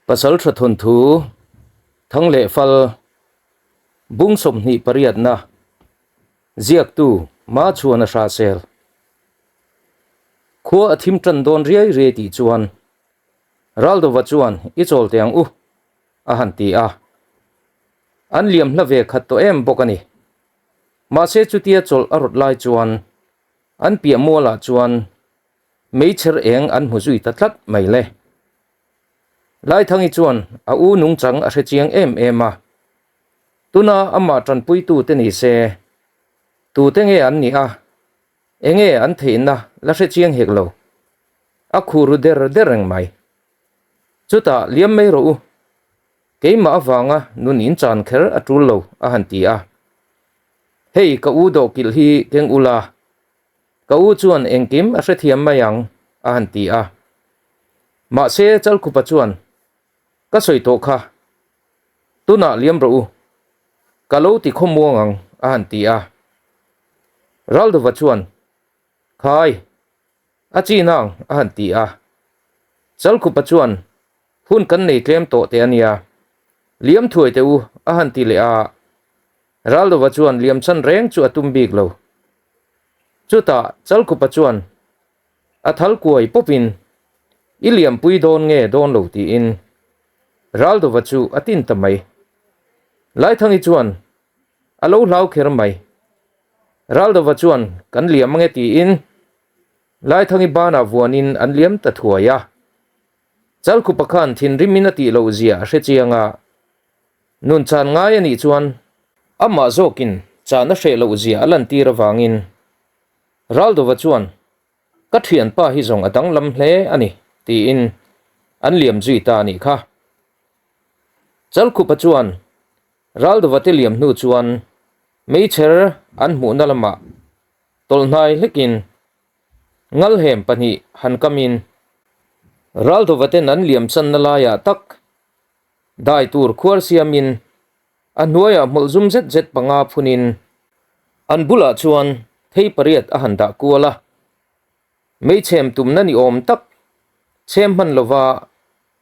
Pasalṭha thawnthu Thang leh Fal Bung 28 na Ziaktu Machuana Hrahsel Khua a thim ṭan dawn riai riai tih chuan Raldova chuan i chawl teh ang u a han ti a. An liam hla ve khat tawh em bawk a ni. Mahse chutia chawlh a rawt lai chuan an piah mualah chuan meichher eng an hmu zui ta tlat mai le. Laithangi chuan a u nungchang a hre chiang em em a, tuna amah tanpuitu te ni se, tute nge an nih a, enge an theihna la hre chiang hek lo, a khuh ru der der reng mai. Chutah liam mai rawh u, keimah avanga nun in chan kher a tul lo a han ti a. Hei ka u dawhkilh hi keng ula, Ka u chuan engkim a hrethiam mai ang, a han ti a. Mahse, Chalkhupa chuan, Ka sawi tawh kha. Tunah liam rawh u. Ka lo ti khawmuang ang, a han ti a. Raldova chuan, Khai, a chi nang, a han ti a. Chalkhupa chuan, Hun kan nei tlem tawh teh a nia. Liam thuai teh u, a han ti leh a. Raldova chuan liam chhan reng chu a tum bik lo. Chutah Chalkhupa chuan a thal kuai pawpin, I liampui dawn nge dawn lo tiin Raldova chu a tin ta mai. Laithangi chuan a lo hlau kher mai. Raldova chuan kan liam ange tiin Laithangi banah vuanin an liam ta thuai a. Chalkhupa khan thinrimin a tih loh zia a hre chiang a, nun chan ngai a nih chuan amah zawkin chan a hreh loh zia a lantir avangin Raldova chuan ka thianpa hi zawng a danglam hle a ni tiin an liam zui ta a nih kha. Chalkhupa chuan Raldova te liam hnu chuan meichher an hmuhna lamah tawlhnai hlekin Ngalhem pahnih han kamin Raldova ten an liam channa laiah tak dai tur khuar siamin a hnuaiah hmawlh zum zet zet panga phunin an bulah chuan thei pariat a han dah kual a. Meichhem tumna ni awm tak chhem hman lova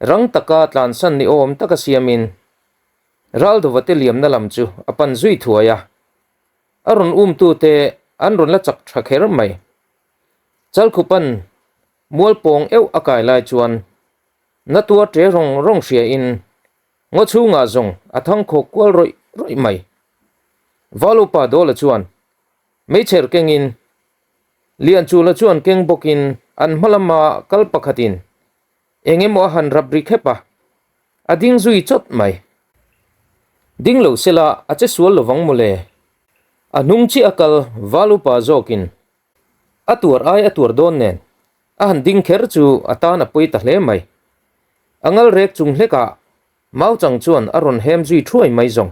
rang taka tlansan ni awm taka siamin Raldova te liamna lam chu a pan zui thuai a. A rawn umtute an rawn la chak tha kher mai. Chalkhupan mual pawng euh a kai lai chuan na tuar ṭe rawng rawng hriain ngaw chhungah zawng a thang khawk kual rawih rawih mai. Valupa Dawla chuan meichher kengin Lianchula chuan keng bawkin an hma lama kal pakhatin Eng emaw a han rap ri khep a, a ding zui chawt mai. Ding lo sela a che sual lovang mawle. A hnung chiah a kal val upa zawkin a tuar ai a tuar dawn nen a han ding kher chu a tan a pawi ta hle mai. A ngal rek chung hlekah mau chang chuan a rawn hem zui thuai mai zawng.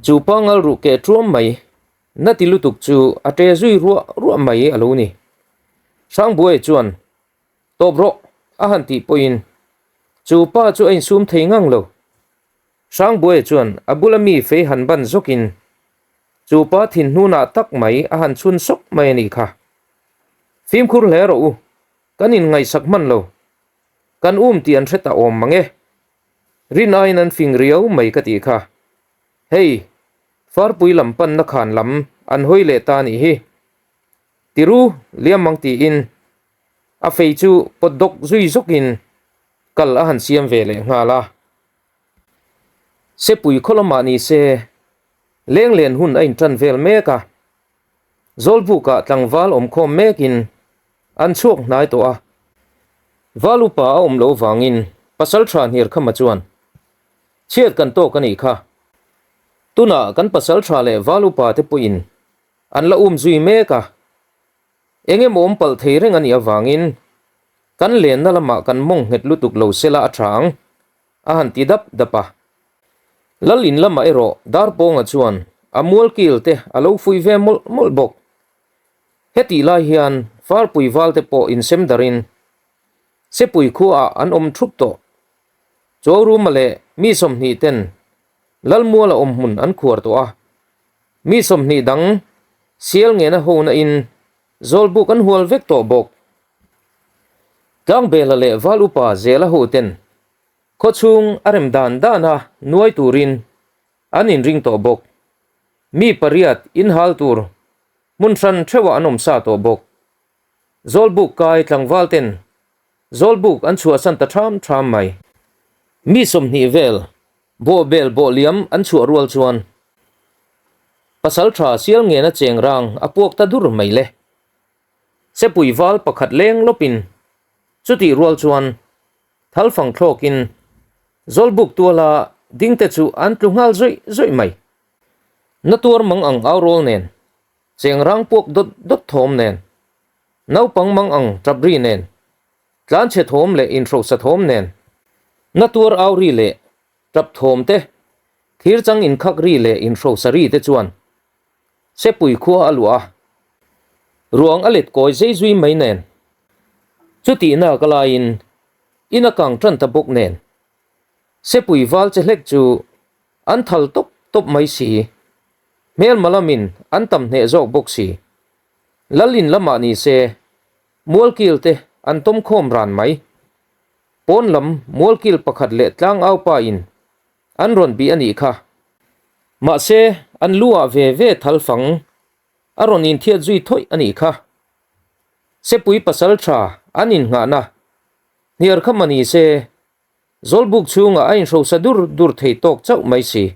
Chu pa ngal ruh keh tuam mai na ti lutuk chu a ṭe zui ruah ruah mai a lo ni. Hrangbuai chuan Tawp rawh, a han tih pawhin chu pa chu a insum thei ngang lo. Hrangbuaia chuan a bula mi fei han ban zawkin chu pa thinhnunah tak mai a han chhun sawk mai a nih kha. Fimkhur hle rawh u, kan inngaihsak hman lo. Kan um tih an hre ta awm mang e. Rin aiin an fing riau mai ka tih kha. Hei, Farpui lam panna khan lam an hawi leh ta nih hi. Tiru, liam ang tiin a fei chu pawt dawk zui zawkin kal a han siam ve leh nghal a. Sepui khaw lamah ni se leng len hun a intan vel mek a, Zawlbukah tlangval awmkhawm mekin an chhuak hnai tawh a. Val upa a awm loh vangin Pasaltha Hnirkhama chuan chhiat kan tawk a nih kha. Tunah kan Pasaltha leh Val upa te pawhin an la um zui mek a, eng emaw awm palh thei reng a nih avangin kan lenna lamah kan mawng nghet lutuk lo sela a tha ang, a han ti dap dap a. Lal in lamah erawh Darpawnga chuan a mual kil te a lo fuih ve mawlh mawlh bawk. Hetih lai hian Farpui val te pawh insem darin Sepui khuaah an awm thup tawh. Chawruma leh mi 20 ten Lalmuala awm hmun an khuar tawh a. Mi 20 dang sial ngena hona in Zawlbuk an hual vek tawh bawk. Tlangbela leh Val upa Zela ho ten. Khawchhung a rem dan dana nuai turin an inring tawh bawk. Mi pariat inhal tur hmun hran theuhah an awm sa tawh bawk. Zawlbuk kai tlangval ten Zawlbuk an chhuahsan ta ṭham ṭham mai. Mi 20 vel bawhbel bawhliam an chhuah rual chuan pasalṭha sial ngena cheng rang a puak ta dur mai le. Sepui val pakhat leng lawpin chutih rual chuan thalfang thlawkin Zawlbuk tuala dingte chu an tlu nghal zawih zawih mai. Na tuar mang ang au rawl nen, cheng rang puak dawt dawt thawm nen, naupang mang ang tap ri nen, tlanchhe thawm leh inhrosa thawm nen, na tuar au ri leh tap thawm te, thir chang inkhak ri leh inhrosa ri te chuan Sepui khua a luah a, ruang a let kawi zei zui mai nen, chutihna ka laiin in a kang tan ta bawk nen, Sepui val che hlek chu an thal tawp tawp mai si, hmelma lamin an tam hneh zawk bawk si. Lal in lamah ni se mualkil te an tawm khawm ran mai. Pawn lam mualkil pakhat leh tlangau pa in An rawn bih a nih kha. Mahse, an lu ah ve ve thal fang a rawn inthiat zui thawih a nih kha. Sepui pasal tha an innghahna hniar kha mah ni se, Zawlbuk chhungah a inhrosa dur dur thei tawk chauh mai si.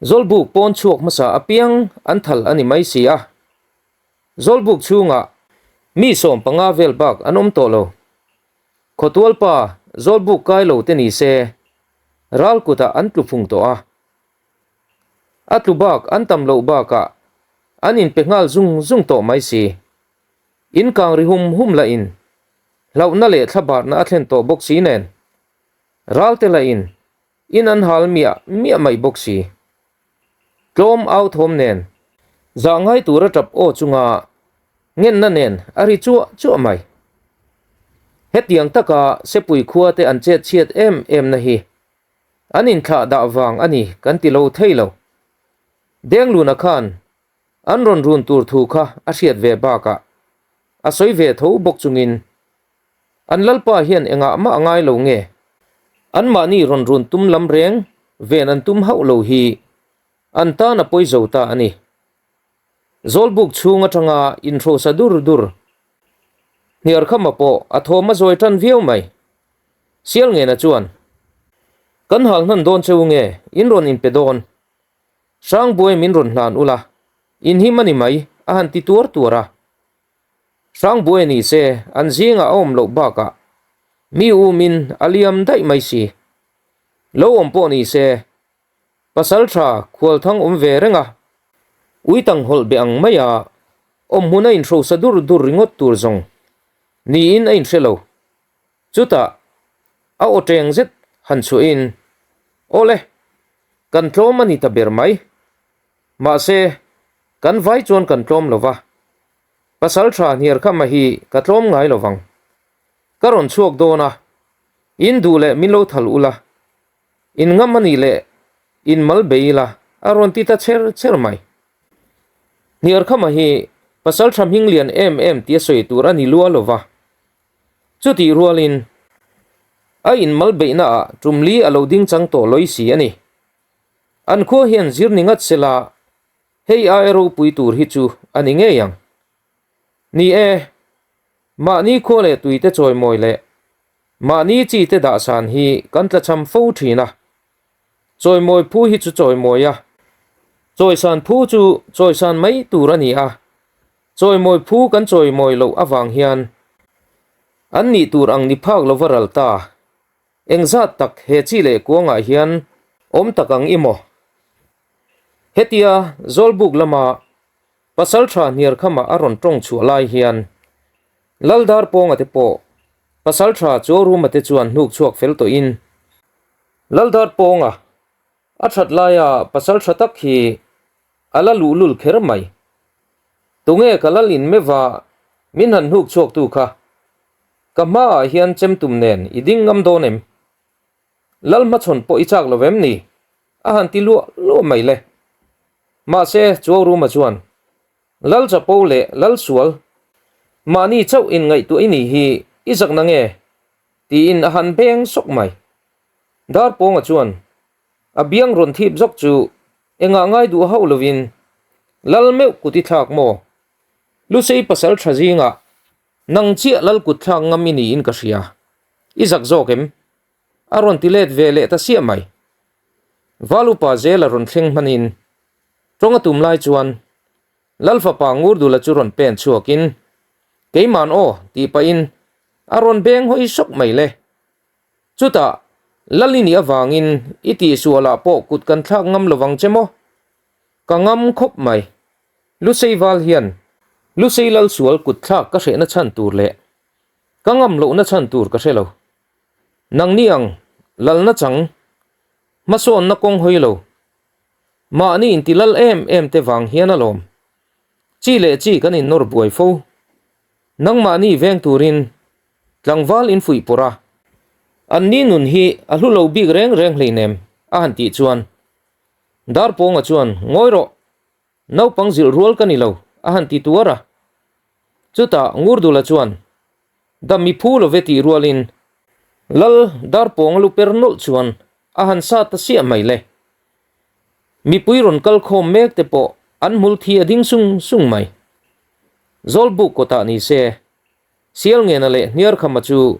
Zawlbuk pawn chhuak hmasa apiang an thal a ni mai si a. Zawlbuk chhungah mi 15 vel bak an awm tawh lo. Khawtualpa Zawlbuk kai lo te ni se, Ral kutah an tlu fung tawh a. A tlu bak an tam loh bakah an inpe nghal zung zung tawh mai si. In kang ri hum hum lah in hlauhna leh thlabarhna a thlen tawh bawk si nen ral te lah in in an hal miah miah mai bawk si. Tlawm au thawm nen zah ngai tura tap aw chunga ngenna nen a ri chuah chuah mai. Hetiang taka Sepui khua te an chet chhiat em em na hi an inthlah dah vang a ni kan ti lo thei lo. Dengluna khan an rawn run tur thu kha a hriat ve bakah a sawi ve tho bawk chungin an lalpa hian engah mah a ngai lo nge anmahni rawn run tum lam reng ven an tum hauh lo hi an tan a pawi zo ta a ni. Zawlbuk chhung atanga inhrosa dur dur Hniarkhama pawh a thawm a zawi tan viau mai. Sialngena chuan, Kan hal hnan dawn cheu nge, in rawn inpe dawn. Hrangbuai min rawn hlan ula, in him a ni mai, a han ti tuar tuar a. Hrangbuai ni se an zingah a awm loh bakah mi umin a liam daih mai si. Lo awm pawh ni se Pasal tha khualthang awm ve reng a, uitang hawlh be ang mai a, awm hmun a inhrosa dur dur ringawt tur zawng niin a inhre lo. Chutah a aw teng zet han chhuahin, Awle, kan tlawm a ni ta ber mai. Mahse, kan vai chuan kan tlawm lo va, pasal tha Hniarkhama hi ka tlawm ngai lo vang. Ka rawn chhuak dawn a, in duh leh min lo thal ula, In ngam a nih leh in mal bei ila a rawn ti ta cher cher mai. Hniarkhama hi pasal tha hming lian em em tia sawi tur a ni lua lo va. Chutih rualin a in mal beihna ah tum li a lo ding chang tawh lawi si a ni. An khua hian zir ni ngat sela hei aia ropui tur hi chu a ni ngei ang. Ni e, mahni khua leh tuite chawimawi leh Mahni chi te dahsan hi kan tlachham fo thin a, chawimawi phu hi chu chawimawi a, chawisan phu chu chawisan mai tur a ni a, chawimawi phu kan chawimawi loh avang hian an nih tur ang ni phak lova ral ta. Engzat tak he chi leh kuangah hian awm tak ang i maw? Hetia Zawlbuk lama Pasaltha Hniarkhama a rawn tawng chhuah lai hian Laldar Pawnga te pawh Pasaltha Chuauruma te chuan hnuk chhuak fel tawhin Laldar Pawnga a that laia pasaltha tak hi a la luhlul kher mai. Tunge ka lal in meva min han hnuk chhuak tu kha ka hmaah hian chemtum nen i ding ngam dawn em? Lal hmachhawn pawh i chak lo em ni? A han ti luah luah mai le. Mahse, Chuauruma chuan, Lal chapo leh lal sual, mahni chauh inngaihtuah i nih hi i zak na nge? tiin a han beng sawk mai. Darpawnga chuan a biang rawn thip zawk chu engah ngai duh hauh lovin, Lal meuh kut i thlak maw? Lusei pasal tha zingah nang chiah lal kut thlak ngam i niin ka hria. I zak zawk em? A rawn ti let ve leh ta siah mai. Val upa zela rawn thleng hmanin tawng a tum lai chuan Lal fapa Ngurdula chu rawn pen chhuakin, Keiman aw, tih pahin a rawn beng hawi sawk mai le. Chutah, Lal i nih avangin i tihsualah pawh kut kan thlak ngam lovang che maw? Ka ngam khawp mai. Lusei val hian Lusei lal sual kut thlak ka hrehna chhan tur leh ka ngam lohna chhan tur ka hre lo. Nangni ang lalna chang hmasawnna kawng hawi lo. Mahni inti lal em em te vang hian alawm. Chi leh chi kan innawr buai fo. Nangmahni veng turin tlangval in fuih pawrh a. An ni nun hi a hlu lo bik reng reng hleinem a han tih chuan Darpawnga chuan ngawi rawh, naupang zilh rual ka ni lo a han ti tuar a. Chutah Ngurdula chuan Dam i phu lo ve tih rualin Lal Darpawnga lu per nawlh chuan a han sa ta siah mai le. Mipui rawn kal khawm mek te pawh an hmul thi a ding sung sung mai. Zawlbuk kawtah ni se, Sialngena leh Hniarkhama chu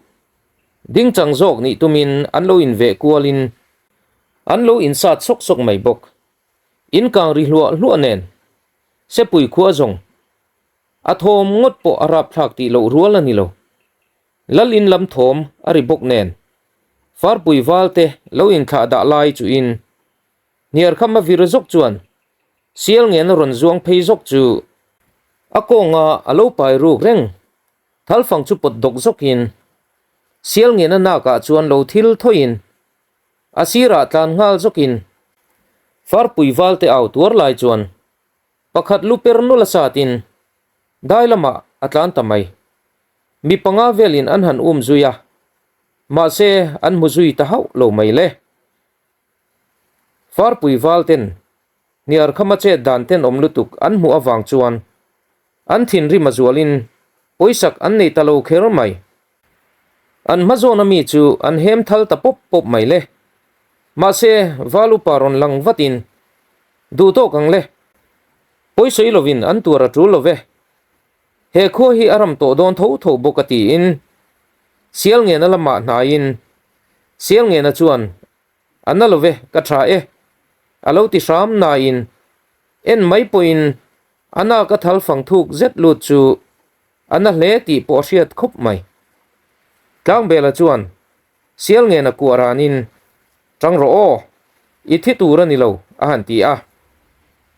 dingchang zawk nih tumin an lo inveh kualin an lo insat sawk sawk mai bawk. Inkang ri hluah hluah nen Sepui khua zawng A thawm ngawt pawh a rapthlak tih loh rual a ni lo. Lal in lam thawm a ri bawk nen Farpui val te lo inthlah dah lai chuhin Hniarkham a vir zawk chuan Sial ngen a rawn zuang phei zawk chu a kawnga a lo pai ruk reng Thalfang chu pawt dawk zawkin Sial ngen a nakah chuan lo thil thawiin a sirah tlan nghal zawkin Farpui val te au tuar lai chuan Pakhat lu per nula satin dai lamah a tlan ta mai. Mi panga velin an han um zui a, mahse an hmu zui ta hauh lo mai le. Farpui val ten hniar khama chet dan tenawm lutuk an hmuh avang chuan an thinrim a zualin pawisak an nei ta lo kher mai. An hma zawna mi chu an hem thal ta pawp pawp mai le. Mahse val upa rawn lang vatin Duh tawk ang le. Pawisawi lovin an tuar a tul lo ve. He khua hi a ram tawh dawn tho tho bawk a tiin Sialngena lamah hnaiin Sialngena chuan A na lo ve, ka tha e a lo ti hram nain en mai pawhin a nak a thal fang thuk zet lut chu a na hle tih pawh a hriat khawp mai. Tlangbela chuan Sialngena kuah ranin Tang rawh aw, i thi tur a ni lo, a han ti a.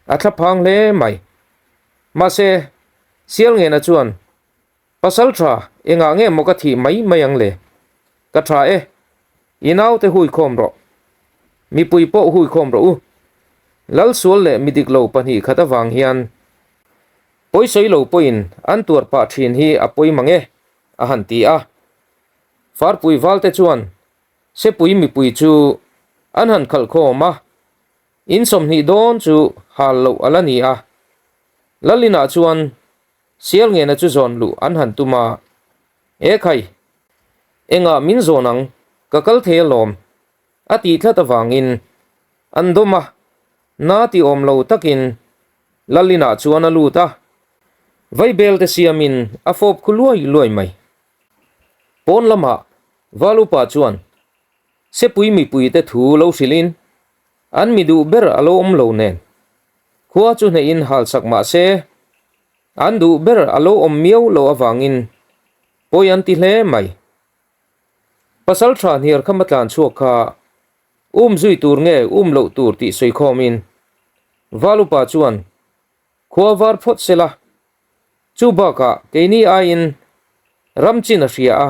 A thla phang hle mai. Mahse, Sialngena chuan, Pasal tha, engah nge maw ka thih mai mai ang le? Ka tha e, i naute huikhawm rawh. Mipui pawh huikhawm rawh u. Lalsual leh midik lo 2 khat avang hian pawisawi lo pawhin an tuar pah thin hi a pawi mang e, a han ti a. Farpui valte chuan Sepui mipui chu an han khalh khawm a, in 20 dawn chu hal loh a la ni a. Lalinah chuan Sialngena chu zawn luh an han tum a, E khai, engah min zawn ang, ka kal thei alawm, a tih tlat avangin an dawm a, na ti awm lo takin Lalinah chuan a lut a, Vaibel te siamin a fawp khu luai luai mai. Pawn lamah Val upa chuan Sepui mipuite thu lo hrilhin an mi duh ber a lo awm lo nen khua chu hnehin halsak mah se an duh ber a lo awm miau lo avangin pawi an ti hle mai. Pasal tha hniar khama tlan chhuak kha um zui tur nge um loh tur tih sawi khawmin Val upa chuan khua var phawt sela Chu bakah keini aiin ram chin a hria a,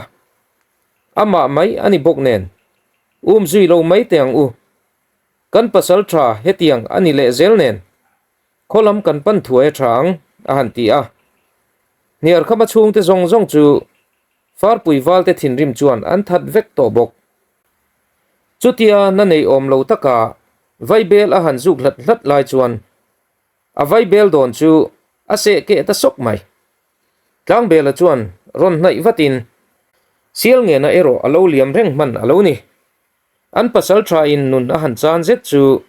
amah mai a ni bawk nen, um zui lo mai teh ang u. Kan pasal tha hetiang a ni leh zel nen, khaw lam kan pan thuai a tha ang, a han ti a. Hniarkhama chhungte zawng zawng chu Farpui valte thinrim chuan an that vek tawh bawk. Chutia na nei awm lo taka Vaibel a han zuk hlat hlat lai chuan A vaibel dawn chu a seh keh ta sawk mai. Tlangbela chuan rawn hnaih vatin Sialngena erawh a lo liam reng hman a lo ni. An pasal tha in nun a han chan zet chu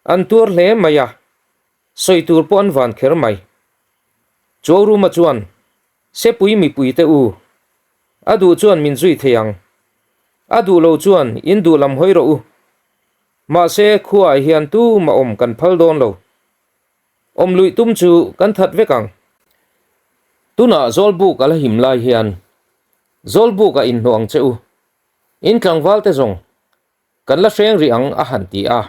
an tuar hle mai a, sawi tur pawh an van kher mai. Chuauruma chuan, Sepui mipui te u, a duh chuan min zui thei ang. A duh lo chuan in duh lam hawi rawh u. Mahse khuaah hian tumah awm kan phal dawn lo. Awm luih tum chu kan that vek ang. Tunah Zawlbuk a la him lai hian Zawlbuk a inhnawh ang che u. In tlangval te zawng kan la hreng rih ang a han ti a.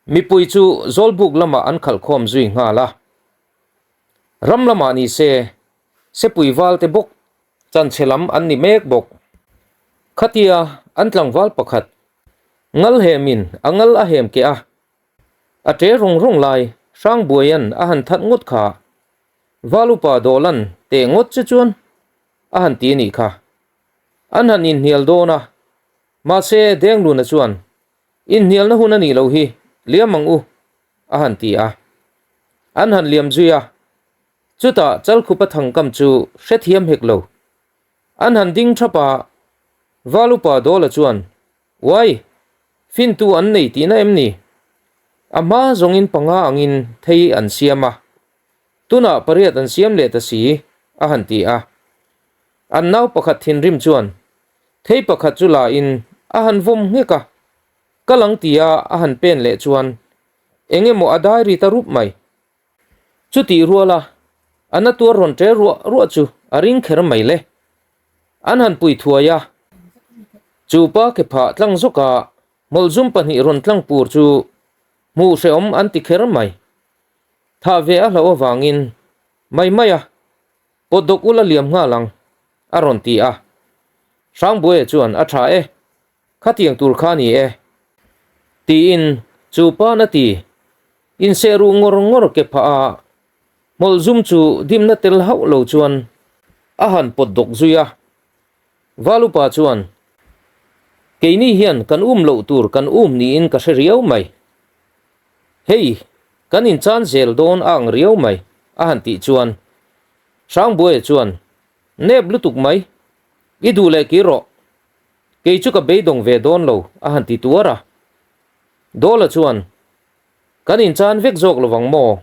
Mipui chu Zawlbuk lamah an khalh khawm zui nghal a. Ram lamah ni se, Sepui val te bawk chanchhe lam an ni mek bawk. Khatia an tlangval pakhat ngal hemin a ngal a hem keh a, a ṭe rawng rawng lai Hrangbuaia'n a han that ngawt kha Val upa Dawlan teh ngawt che chuan a han ti a nih kha. An han inhnial dawn a, mahse Dengluna chuan, Inhnialna hun a nih loh hi, liam ang u, a han ti a. An han liam zui a, chutah Chalkhupa thangkam chu hrethiam hek lo. An han ding thap a, Val upa Dawla chuan, Uai, fintu an nei tihna em ni? A hma zawngin panga angin thei an siam a, tunah pariat an siam leh ta si, a han ti a. An nau pakhat thinrim chuan thei pakhat chu la in a han vawm nghek a, ka lang tia a han pen leh chuan eng emaw a dai ri ta rup mai. Chutih ruala a na tuar rawn ṭe ruah ruah chu a ring kher mai le. An han pui thuai a, chu pa ke phah tlang zawka hmawlhzum pahnih rawn tlang pur chu hmuh hrehawm an ti kher mai. Thah ve a hlauh avangin mai mai a Pawt dawk ula liam nghal ang, a rawn ti a. Hrangbuaia chuan a tha e, khatiang tur kha a ni e, tiin chu pa'n a ti. Inseh ruh ngawr ngawr ke phah a, hmawlh zum chu dimna tel hauh lo chuan a han pawt dawk zui a. Valupa chuan, Keini hian kan um loh tur kan um niin ka hre riau mai. Hei, kan inchan zel dawn a ang riau mai, a han tih chuan Hrangbuaia chuan, Nep lutuk mai, i duh leh kir rawh. Kei chu ka beidawng ve dawn lo, a han ti tuar a. Dawla chuan, Kan inchan vek zawk lovang maw?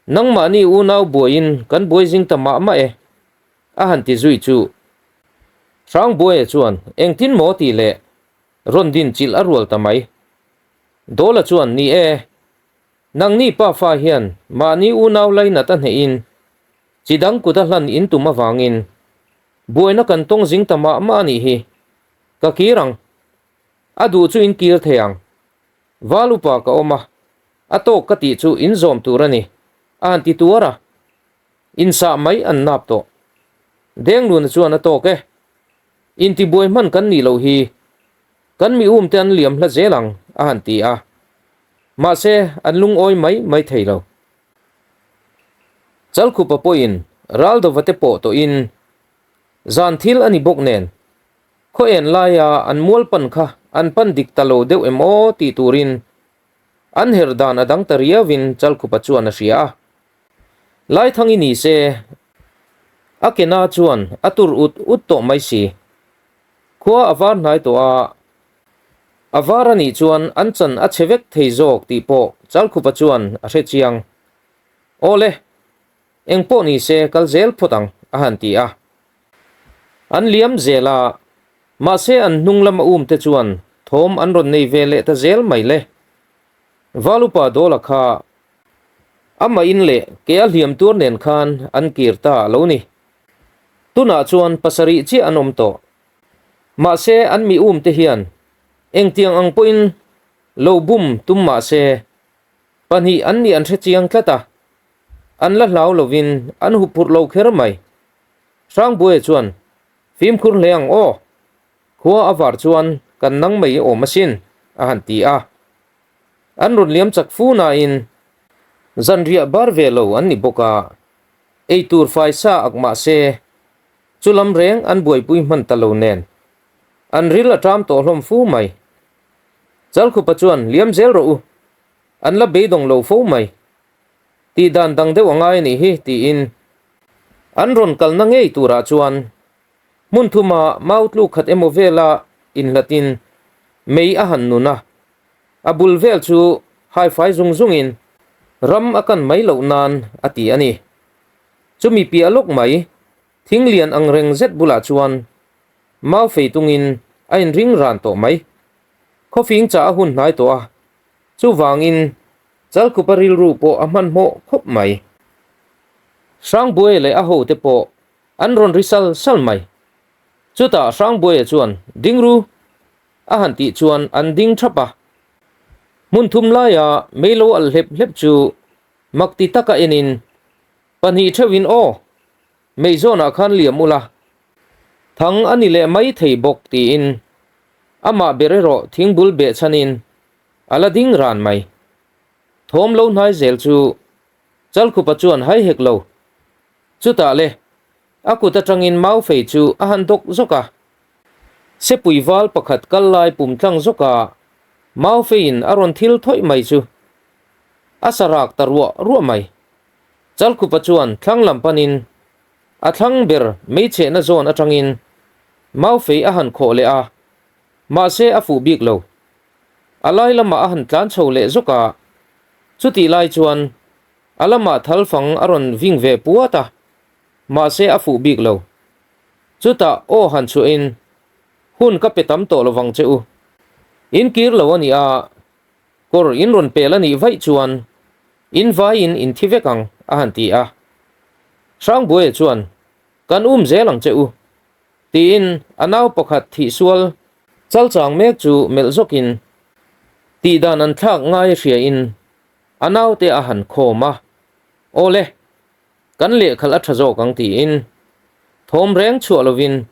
Nangmahni unau buaiin kan buai zing ta mah mah e, a han ti zui chu. Hrangbuaia chuan, Engtin maw tih leh rawn din chilh a rual ta mai. Dawla chuan, Ni e, nangni pafa hian mahni unau lainat a hnehin chi dang kut a hlan in tum avangin buaina kan tawng zing ta mah mah a nih hi. Ka kir ang. A duh chu in kir thei ang. Val upa ka awm a, a tawk ka tih chu in zawm tur a ni, a han ti tuar a. Insah mai an nap tawh. Dengluna chuan a tawk e. Intibuai hman kan nih loh hi. Kan mi umte an liam hla zel ang, a han ti a. Mahse, an lungawi mai mai thei lo. Chalkhupa pawhin Raldova te pawh tawhin zan thil a ni bawk nen, khaw en laia an mual pan kha an pan dik ta lo deuh em aw tih turin an her dan a dang ta riauin Chalkhupa chuan a hria a. Laithangi ni se, a ke na chuan a tur ut ut tawh mai si. Khua a var hnai tawh a, a var a nih chuan an chan a chhe vek thei zawk tih pawh Chalkhupa chuan a hre chiang. Aw le, eng pawh ni se kal zel phawt ang, a han ti a. An liam zel a, mahse an hnung lama um te chuan thawm an rawn nei ve leh ta zel mai le. Valupa Dawla kha Amah in leh ke a hliam tur nen khan an kir ta a lo ni. Tunah chuan pasarih chiah an awm tawh. Mahse an mi um te hian engtiang ang pawhin lo bum tum mah se pahnih an nih an hre chiang tlat a, an la hlau lovin an huphurh lo kher mai. Hrangbuaia chuan, Fimkhur hle ang aw, khua a var chuan kan nang mai awm asin, a han ti a. An rawn liam chak fu nain zanriah bar ve lo an ni bawk a, ei tur fai sa ak mah se chu lam reng an buaipui hman ta lo nen an ril a ṭam tawh hlawm fu mai. Chalkhupa chuan liam zel rawh u, an la beidawng lo fo mai. Tih dan dang deuh a ngai a nih hi tiin an rawn kalna ngei turah chuan hmun thuma mau tluk khat emaw vela inhlatin. Mei a han nun a, a bul vel chu haifai zung zungin ram a kan mai loh nan a ti a ni. Chumi piah lawk mai, thing lian ang reng zet bulah chuan mau fei tungin a inring ran tawh mai. Khawfing chah a hun hnai tawh a, chuvangin Chalkhupa rilru pawh a hmanhmawh khawp mai. Hrangbuaia leh a hote pawh an rawn ri sal sal mai. Chutah Hrangbuaia chuan, Ding ru! a han tih chuan an ding thap a. Hmun thum laia mei lo alh hlep hlep chu mak ti taka enin, Pahnih theuhin aw, mei zawnah khan liam ula, thang a ni leh mai thei bawk tiin amah ber erawh thingbul behchhanin a la ding ran mai. Thawm lo hnai zel chu Chalkhupa chuan hai hek lo. Chutah le, a kut atangin mau fei chu a han dawk zawk a. Sepui val pakhat kal lai pum tlang zawk a, mau feiin a rawn thil thawih mai chu a sa rak ta ruah ruah mai. Chalkhupa chuan thlang lam panin a thlang ber meichhehna zawn atangin mau fei a han khawh leh a, mahse a fuh bik lo. A lai lamah a han tlan chho leh zawk a, chutih lai chuan a lamah thal fang a rawn ving ve puat a, mahse a fuh bik lo. Chutah aw han chhuahin, Hun ka pe tam tawh lovang che u. In kir lo a nih a, kawr in rawn pel a nih vaih chuan in vaiin in thi vek ang, a han ti a. Hrangbuaia chuan, Kan um zel ang che u, tiin a nau pakhat thihsual chalchang mek chu melh zawkin tihdan an thlak ngai hriain a naute a han khawm a, Aw le, kan lehkhalh a tha zawk ang tiin thawm reng chhuah lovin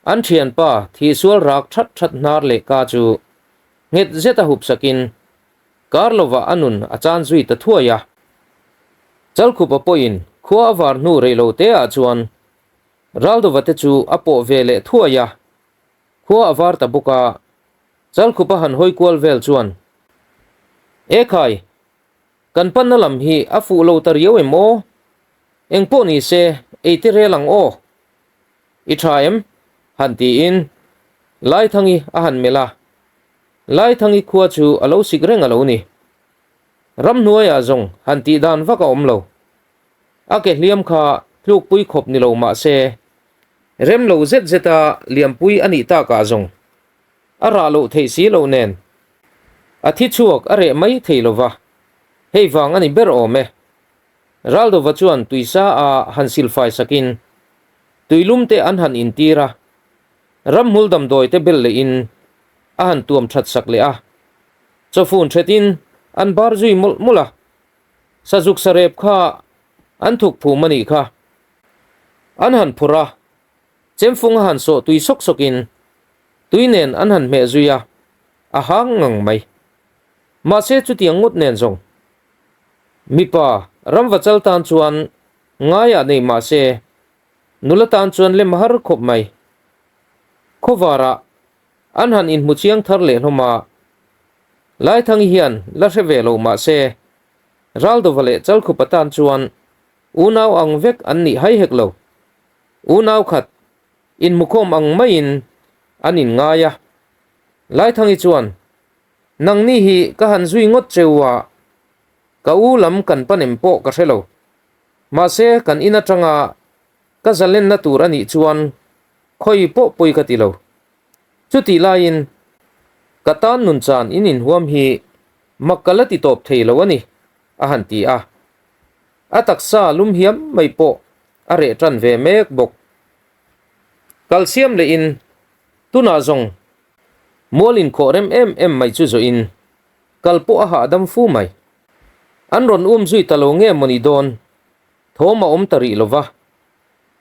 an thianpa thihsual rak that that hnar leh ka chu nghet zet a hup sakin kar lovah a nun a chan zui ta thuai a. Chalkhupa pawhin khua a var hnu rei lo te ah chuan Raldova te chu a pawh ve leh thuai a, khua a var ta bawk a, Chalkhupa han hawi kual vel chuan, Ekhai, kan panna lam hi a fuh lo ta riau em aw? Eng pawh ni se, ei te rel ang aw? I tha em? han tiin Laithangi a han melh a, Laithangi khua chu a lo sik reng a lo ni. Ramhnuaiah zawng han tih dan vak a awm lo. A ke hliam kha tlukpui khawp ni lo mah se, rem lo zet zeta liampui a nih takah zawng a rah loh theih si loh nen a thi chhuak a reh mai thei lo va, hei vang a ni ber awm e. Raldova chuan tuisa a han silfai sakin tuilum te an han intir a, ramhmul damdawi te bel lehin a han tuam that sak leh a, chawfun thetin an bar zui mawlh mawlh a, sazuk sarep kha an thuk phum a nih kha. An han phurh a, chemfung a han sawh tui sawk sawkin tui nen an han hmeh zui a, a hang ngang mai. Mahse chutiang ngawt nen zawng mipa ramva chal tan chuan ngaiah nei mahse nula tan chuan lem har khawp mai. Khawvarah an han inhmu chiang thar leh hlawm a, Laithangi hian la hre ve lo mahse Raldova leh Chalkhupa tan chuan unau ang vek an nih hai hek lo. Unau khat inhmukhawm ang maiin an inngai a. Laithangi chuan, Nangni hi ka han zui ngawt cheu a, ka u lam kan pan em pawh ka hre lo. Mahse kan in atanga ka zalenna tur a nih chuan khawi pawh pawi ka ti lo. Chutih laiin ka tan nun chan in inhuam hi mak ka la ti tawp thei lo a ni, a han ti a. A taksa lum hiam mai pawh a reh tan ve mek bawk. Kal siam lehin tunah zawng mual inkhawh rem em em mai chu zawhin kal pawh a hahdam fu mai. An rawn um zui ta lo nge mawni dawn thawm a awm ta rih lo va.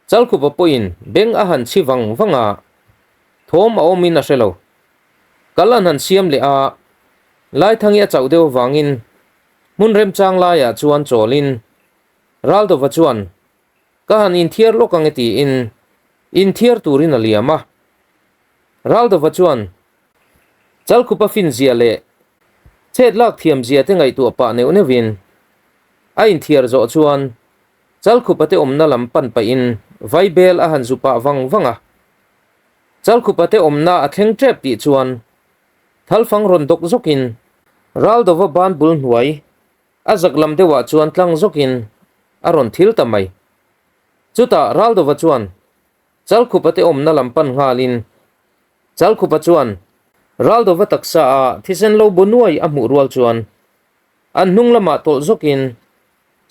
Chalkhupa pawhin beng a han chhi vang vang a, thawm a awmin a hre lo. Kal an han siam leh a, Laithangi a chauh deuh avangin hmun remchang laiah chuan chawlin Raldova chuan Ka han inthiar lawk ang e tiin inthiar turin a liam a. Raldova chuan Chalkhupa finzia leh chet lak thiamzia te ngaihtuah pah neuh neuhin a inthiar zawh chuan Chalkhupa te awmna lam pan pahin vaibel a han zu pah vang vang a. Chalkhupa te awmna a thleng tep tih chuan. Thalfang rawn dawk zawkin Raldova ban bul hnuai a zak lam deuhah chuan tlang zawkin a rawn thil ta mai. Chutah Raldova chuan Chalkhupa te awmna lam pan nghalin Chalkhupa chuan Raldova taksa a thisen lo bu nuai a hmuh rual chuan an hnung lamah tawlh zawkin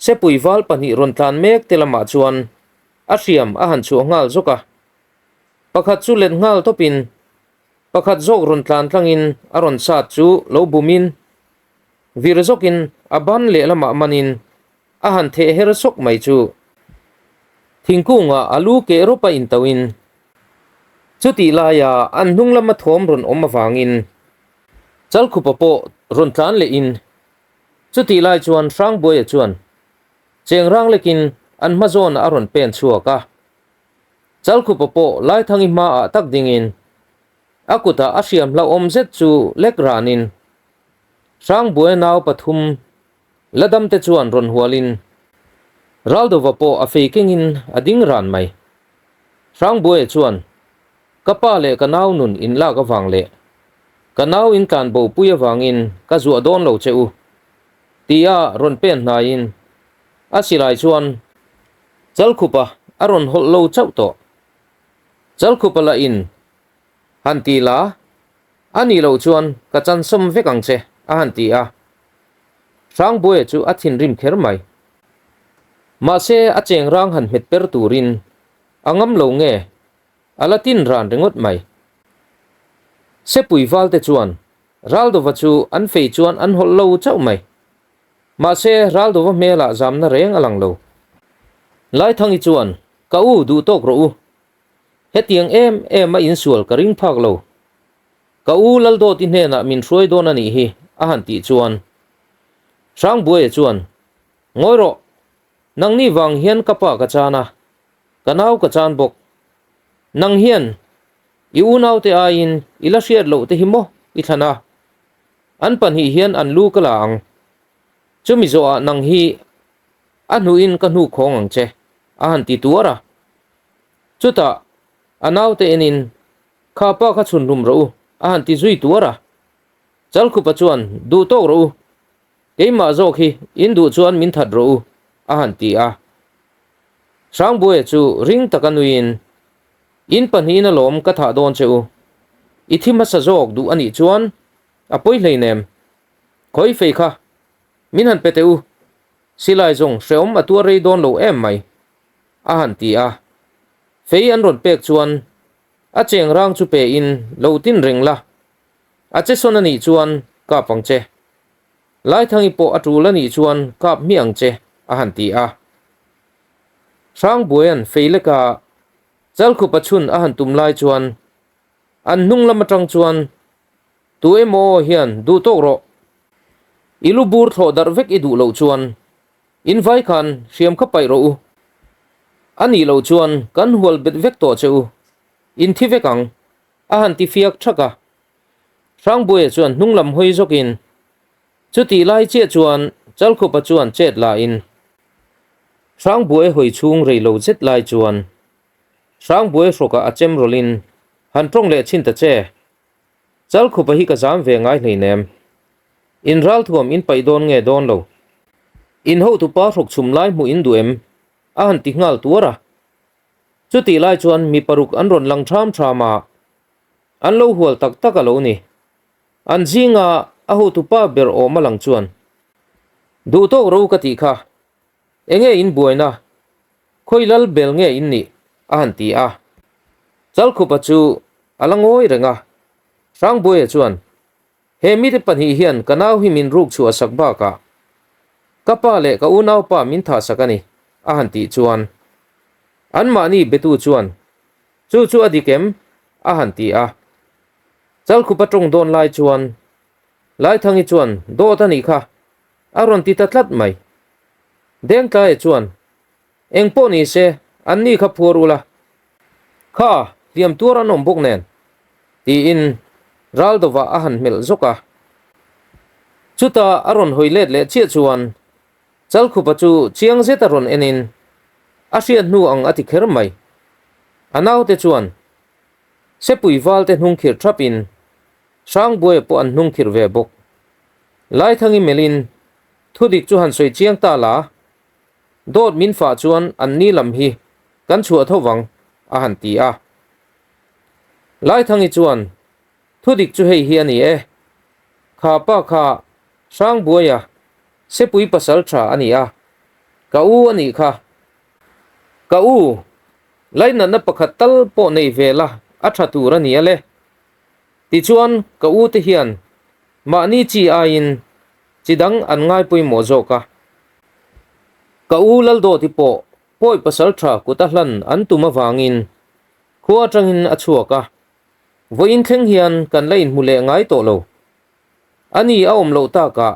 Sepui val pahnih rawn tlan mek te lamah chuan a hriam a han chhuah nghal zawk a. Pakhat chu let nghal tawpin pakhat zawk rawn tlan tlangin a rawn sat chu lo bumin vir zawkin a ban lehlamah manin a han theh her sawk mai chu thingkungah a lu keh rawp a intoin chutih laia an hnung lama thawm rawn awm avangin Chalkhupa pawh rawn tlan lehin chutih lai chuan Hrangbuaia chuan chengrang lekin an hma zawnah a rawn pen chhuak a. Chalkhupa pawh Laithangi hmaah tak dingin a kutah a hriam hlauhawm zet chu lek ranin Hrangbuaia nau pathum la damte chuan rawn hualin Raldova pawh a fei kengin a ding ran mai. Hrangbuaia chuan, Ka pa leh ka nau nun in lak avang leh ka nau in tlan bo pui avangin ka zuah dawn lo che u, tia rawn pen hnaiin a silai chuan Chalkhupa a rawn hawlh lo chauh tawh. Chalkhupa lah in han ti la, a nih loh chuan ka chansawm vek ang che a han ti a. Hrangbuaia chu a thinrim kher mai. Mahse a chengrang han hmet per turin a ngam lo nge a la tin ran ringawt mai. Sepui valte chuan Raldova chu an fei chuan an hawlh lo chauh mai. Mahse, Raldova hmelah zamna reng a lang lo. Laithangi chuan, Ka u, duh tawk rawh u. Hetiang em em a insual ka ring phak lo. Ka u Laldawti hnenah min hruai dawn a nih hi, a han tih chuan. Hrangbuaia chuan, Ngawi rawh, nangni vang hian ka pa ka chan a, ka nau ka chan bawk. Nang hian i unaute aiin i la hriat loh te hi maw i thlan a? An pahnih hian an lu ka la ang. Chumi zawhah nang hi a hnuhin ka hnu khawng ang che, a han ti tuar a. Chutah a naute enin, Kha pa kha chhun hlum rawh u, a han ti zui tuar a. Chalkhupa chuan, Duh tawk rawh u, keimah zawk hi in duh chuan min that rawh u, a han ti a. Hrangbuaia chu ring taka nuiin, In pahnihin alawm ka thah dawn che u. I thi hmasa zawk duh a nih chuan a pawi hleinem. Khawi fei kha, min han pe teh u. Silai zawng hrehawm a tuar rei dawn lo em mai, a han ti a. Fei an rawn pek chuan a cheng rang chu pe in lo tin reng la, a che sawn a nih chuan kap ang che. Laithangi pawh a tul a nih chuan kap hmiah ang che, a han ti a. Hrangbuaia'n fei leka Chalkhupa chhun a han tum lai chuan an hnung lam atang chuan tu emaw hian duh tawk rawh, i lu bur thlawh darh vek i duh loh chuan in vai khan hriam kha paih rawh u, a nih loh chuan kan hual bet vek tawh che u, in thi vek ang, a han ti fiak thak a. Hrangbuaia chuan hnung lam hawi zawkin Chutih lai chiah chuan Chalkhupa chuan chet lahin Hrangbuai hawi chhung rei lo zet lai chuan Hrangbuai hrawkah a chem rawlhin han tawng leh chhin ta che. Chalkhupa hi ka zam ve ngai hleinem. In ralthuam in paih dawn nge dawn lo. In hotupa hrawk chhum lai hmuh in duh em? a han ti nghal tuar a. Chutih lai chuan mi paruk an rawn lang ṭham ṭham a, an lo hual tak tak a lo ni. An zinga a hotupa ber awm a lang chuan, Duh tawk ro ka tih kha, enge in buaina, khawi lal bel nge in nih? a han ti a. Chalkhupa chu a la ngawi reng a, Hrangbuaia chuan, He mite pahnih hian ka nau hi min ruk chhuah sak bakah ka pa leh ka unaupa min thah sak a ni, a han tih chuan anmahni betu chuan, Chu chu a dik em? a han ti a. Chalkhupa tawng dawn lai chuan Laithangi chuan dawt a nih kha a rawn ti ta tlat mai. Dengtlaia chuan eng pawh ni se an ni kha phuar ula, kha hliam tuar an awm bawk nen tiin Raldova a han hmelh zawk a. Chutah a rawn hawi let leh chiah chuan Chalkhupa chu chiang zet a rawn enin a hriat hnu ang a ti kher mai. A naute chuan Sepui valte hnung khirh thap in. Hrangbuaia pawh an hnung khirh ve bawk. Laithangi melhin thudik chu han sawi chiang ta la, dawt min fah chuan an ni lam hi kan chhuah tho vang, a han ti a. Laithangi chuan, Thudik chu hei hi a ni e. Kha pa kha Hrangbuaia sepui pasal tha a ni a, ka u a nih kha. Ka u, lainatna pakhat tal pawh nei ve la a tha tur a ni a le. Tichuan ka u te hian mahni chi aiin chi dang an ngai pawimawh zawk a. Ka u Laldawti pawh pawi pasal tha kut a hlan an tum avangin khua atangin a chhuak a, vawiin thleng hian kan la inhmu leh ngai tawh lo. Ani a awm loh takah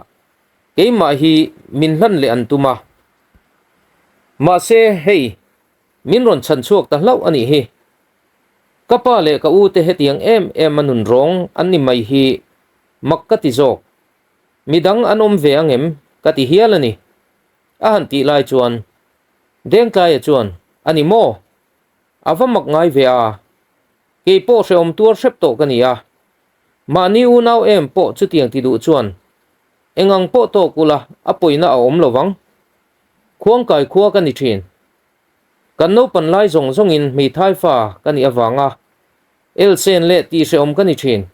keimah hi min hlan leh an tum a. Mahse hei min rawn chhan chhuak ta hlauh a nih hi. Ka pa leh ka u te hetiang em em a nun rawng an ni mai hi mak ka ti zawk. Midang an awm ve angem ka ti hial a ni. A han tih lai chuan Dengtlaia chuan a ni maw? A va mak ngai ve a, kei pawh hrehawm tuar hrep tawh ka ni a. Mahni unau em pawh chutiang ti duh chuan eng ang pawh tawk ula a pawina a awm lo vang. Khuangkai khua ka ni thin. Kan naupan lai zawng zawngin hmeithai fa ka nih avanga elsen leh tihhrehawm ka ni thin.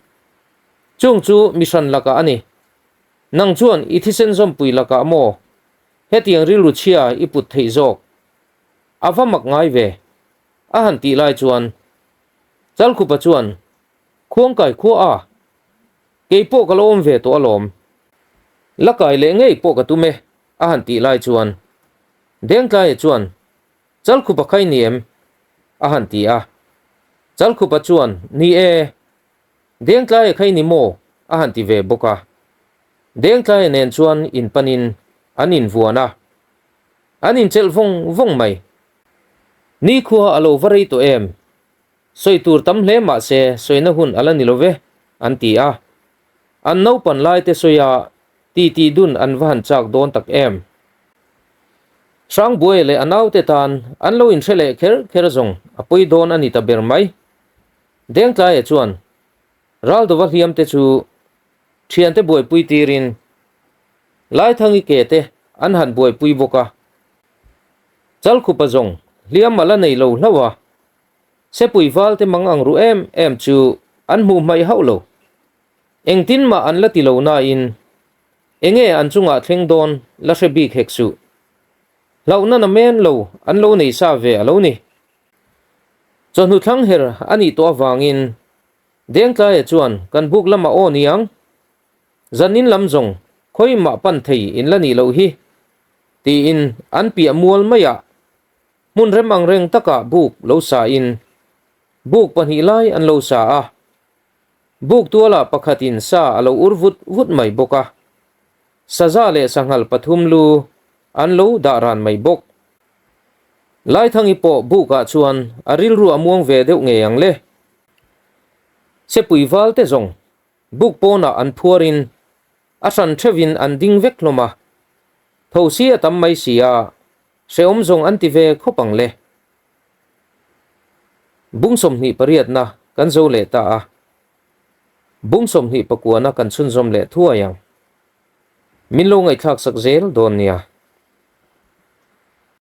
Chung chu mi hran lakah a ni. Nang chuan i thisen zawmpui lakah maw hetiang rilru chhia i put theih zawk? A va mak ngai ve, a han tih lai chuan Chalkhupa chuan Khuangkai khua a, kei pawh ka lo awm ve tawh alawm. La kai leh ngei pawh ka tum e, a han tih lai chuan Dengtlaia chuan Chalkhupa kha i ni em? a han ti a. Chalkhupa chuan Ni e, Dengtlaia kha i ni maw? a han ti ve bawk a. Dengtlaia nen chuan inpanin an invuan a. An inchelh vawng vawng mai. Nikhua a lo va rei tawh em? Sawi tur tam hle mah se sawina hun a la ni lo ve, an ti a. An naupan lai te sawia titi dun an va han chak dawn tak em. Hrangbuaia leh a naute tan an lo inhre leh kher kher zawng a pawi dawn a ni ta ber mai. Dengtlaia chuan Raldova hliam te chu thiante buaipui tirin Laithangi ke te an han buaipui bawk a. Chalkhupa zawng hliam a la nei lo hlauh a. Sepui val te mang ang ru em em chu an hmuh hmaih hauh lo. Engtin mah an la ti lo nain enge an chungah thleng dawn la hre bik hek suh. Hlauhna na men lo an lo nei sa ve a lo ni. Chawhnu thlang her a nih tawh avangin Dengtlaia chuan kan buk lamah aw niang, zanin lam zawng khawi mah pan thei in la nih loh hi tiin an piah mual maiah Hmun rem ang reng takah buk lo sa in buk pahnih lai an lo sa a, buk tualah pakhatin sa a lo ur vut vut mai bawk a, saza leh sanghal pathum lu an lo dah ran mai bawk. Laithangi pawh bukah chuan a rilru a muang ve deuh ngei ang le. Sepui val te zawng buk pawnah an phuarin a hran theuhin an ding vek hlawm a, thosi a tam mai si a, Hrehawm zawng an ti ve khawp ang le. Bung 28na kan zo leh ta a, bung 29na kan chhunzawm leh thuai ang. Min lo ngaihthlak sak zel dawn nia.